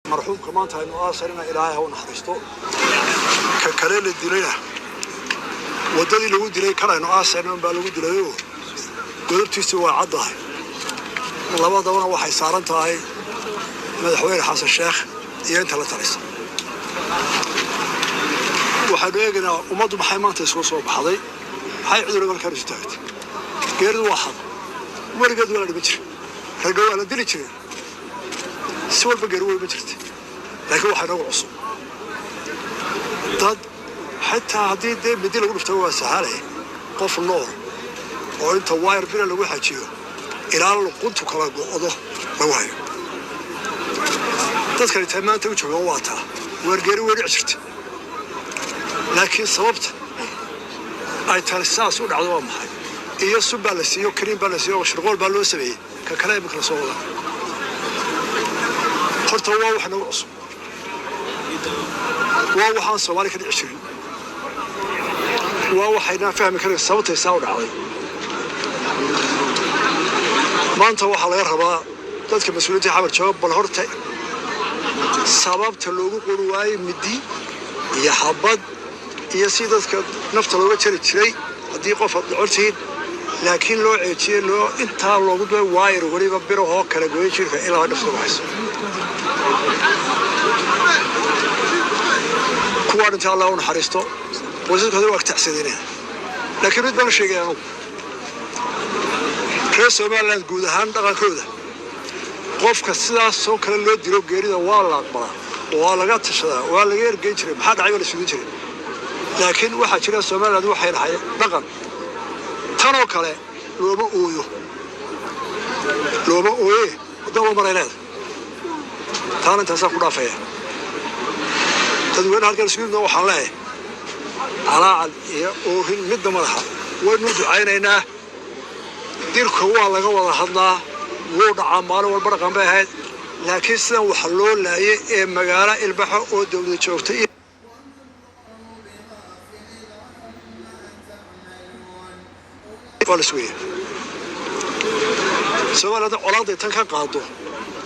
Marxuumka maanta aynu aasarina, Ilaahay ha u naxariisto. Ka kale la dilayna, waddadii lagu dilay kan aynu aasayna unbaa lagu dilayoo godobtiisu waa caddahay. Labadabana waxay saaran tahay Madaxweyne Xasan Sheekh iyo inta la talisa. Waxaanu eegaynaa ummaddu maxay maanta isugu soo baxday, maxay cudurada halkaan isu taagtay. Geeridu waa xaq, weligeed waa la dhiman jiray, ragga waa la dili jiray, si walba geeri way ma jirta. Laakiin waxaa inoogu cusub dad xitaa haddii dee midi lagu dhufta waa sahale, qof nool oo inta wayr bira lagu xajiyo ilaa luquntu kala go'do lagu hayo. Dadkani taa maanta u joogaan waa taa weergeeri way dhici jirta, laakiin sababta ay tani saas u dhacdo waa maxay? Iyo sub baa la siiyo, kariim baa la siiyo, shirqool baa loo sameeyey. Ka kale imika la soo wadaa horta waa wax nagu cusub, waa waxaan Soomaali ka dhici jirin, waa waxaynaan fahmi karin sababtay saa u dhacday. Maanta waxaa laga rabaa dadka mas-uuliyiinta xamar jooga bal horta sababta loogu qori waayey midi iyo xabad iyo si dadka nafta looga jari jiray haddii qof aad dhacortihiin, laakiin loo ceejiyey, loo intaa loogu duway waayar weliba birahoo kala gooyay jirka ilaa nafta baxayso. Kuwaa dhinta Allah u naxariisto, qoysaskooda waa tacsideynaya. Laakiin mid baan sheegay anugu, reer Somaliland guud ahaan dhaqankooda qofka sidaasoo kale loo dilo geerida waa la aqbalaa, waa laga tashadaa, waa laga ergeyn jiray, maxaa dhacay baa la sugin jiray. Laakiin waxaa jira Somaliland waxay lahay dhaqan tanoo kale looma ooyo, looma ooye, wadda loo maray leedahay. Taana intaasaan ku dhaafaya. Dadweyne halkan isugu yimidna waxaan leeyahay calaacal iyo oohin midna madaxa waynu ducaynaynaa. Dilka waa laga wada hadlaa, wuu dhacaa maalin walba, dhaqan bay ahayd. Laakiin sidan waxa loo laayay ee magaalo ilbaxo oo dowlad joogtay waa la sugaya. Soomaaliya hadda colaaday tan ka qaado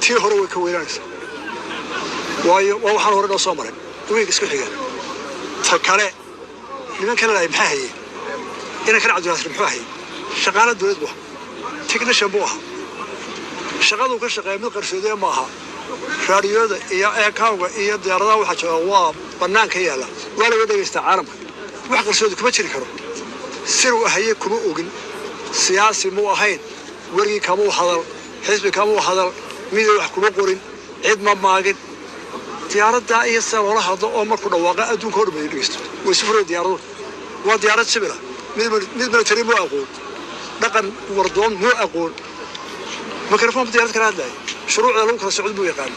tii hore way ka weynaanaysaa, waayo waa waxaan hore noo soo marin wiig isku xiga. Ta kale nimankan laayay maxaa hayay? Inankan Cabdinaasir muxuu hayay? Shaqaala dowlad buu ahaa, technician buu ahaa, shaqaduu ka shaqeeya mid qarsoodiya ma aha. Raadiyooda iyo eekawga iyo diyaaradaha waxaa jooga waa banaanka yaalla, waa laga dhegaystaa caalamka, wax qarsoodi kuma jiri karo. Siruu ahayey kuma ogin, siyaasi muu ahayn, werigii kamuu hadal, xisbi kamuu hadal, mida wax kuma qorin, cid ma maagin. Diyaaraddaa iyo sida loola hadlo oo markuu dhawaaqa adduunka o dhan bay dhegeysto, way isu fureen diyaaraduhu. Waa diyaarad sibila, mid military muu aqoon, dhaqan wardoon muu aqoon, mikrofon diyaarad kala hadlaya, shuruucda lagu kala socdo buu yaqaan.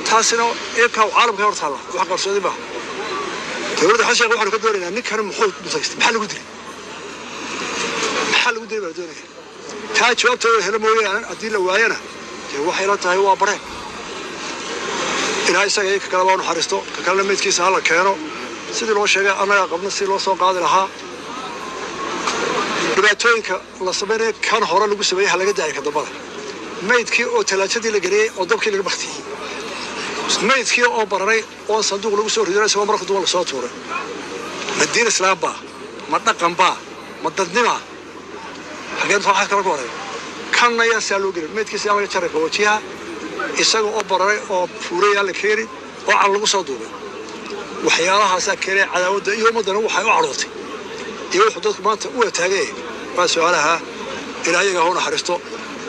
Taasina eebkaa caalamka hor taalla, wax qarsoodi maaha. Dowladda Xasan Sheekh waxaanu ka doonaynaa ninkan muxuu mutaystay, maxaa lagu dilay, maxaa lagu dilay baa doonaya. Taa jawaabtooda helo mooyaane, haddii la waayana dee waxay la tahay waa bareen. Ilaa isaga iyo ka kale baa u naxariisto, ka kalena meydkiisa hala keeno sidii loo sheegay, annagaa qabna sidii loo soo qaadi lahaa. Dhibaatooyinka la sameynaya kan hore lagu sameeyey ha laga daayo ka dambada. Maydkii oo talaajadii la geliyey oo dabkii laga baktiyey, maydkii oo bararay oo sanduuq lagu soo riday isagoo marka duwan lasoo tuuray, ma diin islaam baa? Ma dhaqan baa? Ma dadnima? Xageen waxaa kala ku horeeya? Kanna yaa saa loo gelin, maydkiisa yaa laga jaray qaboojiyaha isaga oo bararay oo fuurayaa la keeni oo cal lagu soo duubay. Waxyaalahaasaa keenay cadaawadda iyo ummaddana waxay u cadhootay iyo wuxuu dadku maanta u wataagay waa su-aalaha. Ilaa iyaga ha u naxariisto.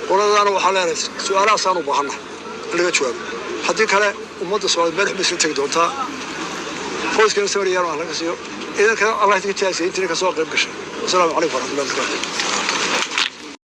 Qoladaana waxaa leenahay su-aalahaasaan u baahannahay in laga jawaabo, haddii kale ummadda Soomaaliyeed meel xun bay isla tegi doontaa. Qoyskana sabar yaano ah laga siiyo, idinkana Allah idinka jaasiya intiina kasoo qayb gashay. Wasalaamu calaykum waraxmatullahi wabarakaatu.